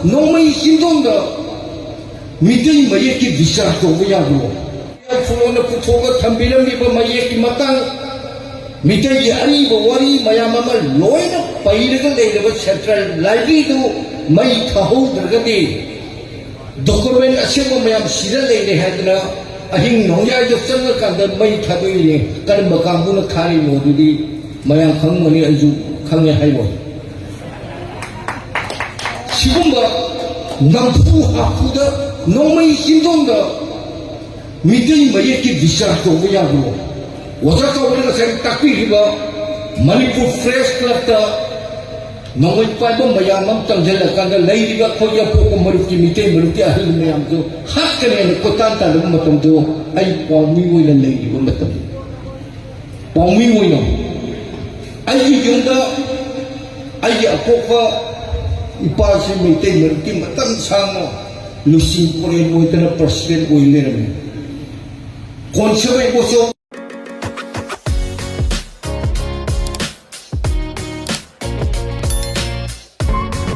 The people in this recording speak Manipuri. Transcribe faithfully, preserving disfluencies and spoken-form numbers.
ꯅꯣꯡꯃꯩ ꯆꯤꯡꯗꯣꯟꯗ ꯃꯤꯇꯩ ꯃꯌꯦꯛꯀꯤ ꯕꯤꯆꯥꯔ ꯇꯧꯕ ꯌꯥꯕ꯭ꯔꯣ? ꯐꯨꯂꯣꯅ ꯄꯨꯊꯣꯛꯑꯒ ꯊꯝꯕꯤꯔꯝꯃꯤꯕ ꯃꯌꯦꯛꯀꯤ ꯃꯇꯥꯡ, ꯃꯤꯇꯩꯒꯤ ꯑꯔꯤꯕ ꯋꯥꯔꯤ ꯃꯌꯥꯝ ꯑꯃ ꯂꯣꯏꯅ ꯄꯩꯔꯒ ꯂꯩꯔꯕ ꯁꯦꯟꯇ꯭ꯔꯦꯜ ꯂꯥꯏꯕ꯭ꯔꯦꯔꯤꯗꯨ ꯃꯩ ꯊꯥꯍꯧꯗ꯭ꯔꯒꯗꯤ, ꯗꯣꯀꯨꯃꯦꯟ ꯑꯁꯦꯡꯕ ꯃꯌꯥꯝ ꯁꯤꯗ ꯂꯩꯔꯦ ꯍꯥꯏꯗꯅ ꯑꯍꯤꯡ ꯅꯣꯡꯌꯥꯏꯗ ꯆꯪꯉꯀꯥꯟꯗ ꯃꯩ ꯊꯥꯗꯣꯛꯏꯅꯦ꯫ ꯀꯔꯝꯕ ꯀꯥꯡꯕꯨꯅ ꯊꯥꯔꯤꯅꯣ ꯑꯗꯨꯗꯤ ꯃꯌꯥꯝ ꯈꯪꯉꯝꯒꯅꯤ, ꯑꯩꯁꯨ ꯈꯪꯉꯦ ꯍꯥꯏꯔꯣꯏ꯫ ꯁꯤꯒꯨꯝꯕ ꯅꯝꯐꯨ ꯍꯥꯐꯨꯗ ꯅꯣꯡꯃꯩ ꯆꯤꯡꯗꯣꯟꯗ ꯃꯤꯇꯩ ꯃꯌꯦꯛꯀꯤ ꯕꯤꯆꯥꯔ ꯇꯧꯕ ꯌꯥꯕ꯭ꯔꯣ? ꯑꯣꯖꯥ ꯆꯥꯎꯕꯅ ꯉꯁꯥꯏ ꯇꯥꯛꯄꯤꯈꯤꯕ ꯃꯅꯤꯄꯨꯔ ꯄ꯭ꯔꯦꯁ ꯀ꯭ꯂꯕꯇ ꯅꯣꯡꯃꯩ ꯄꯥꯏꯕ ꯃꯌꯥꯝ ꯑꯃ ꯆꯪꯁꯤꯜꯂꯀꯥꯟꯗ ꯂꯩꯔꯤꯕ ꯑꯩꯈꯣꯏꯒꯤ ꯑꯄꯣꯛꯄ ꯃꯔꯨꯞꯀꯤ ꯃꯤꯇꯩ ꯃꯔꯨꯞꯀꯤ ꯑꯍꯜ ꯃꯌꯥꯝꯗꯨ ꯍꯥꯠꯀꯅꯦꯅ ꯀꯣꯏꯇꯥꯟ ꯇꯥꯟꯅꯕ ꯃꯇꯝꯗꯣ ꯑꯩ ꯄꯥꯎꯃꯤ ꯑꯣꯏꯅ ꯂꯩꯔꯤꯕ ꯃꯇꯝ, ꯄꯥꯎꯃꯤ ꯑꯣꯏꯅ ꯑꯩꯒꯤ ꯌꯨꯝꯗ ꯑꯩꯒꯤ ꯑꯄꯣꯛꯄ ꯏꯄꯥꯁꯤ ꯃꯩꯇꯩ ꯃꯔꯨꯞꯀꯤ ꯃꯇꯝ ꯁꯥꯡꯅ ꯂꯨꯆꯤꯡ ꯄꯨꯔꯦꯜ ꯑꯣꯏꯗꯅ ꯄ꯭ꯔꯁꯤꯗꯦꯟ ꯑꯣꯏ ꯂꯩꯔꯝꯃꯤ꯫ ꯀꯣꯟꯁꯦꯕ ꯏꯕꯣꯆꯧ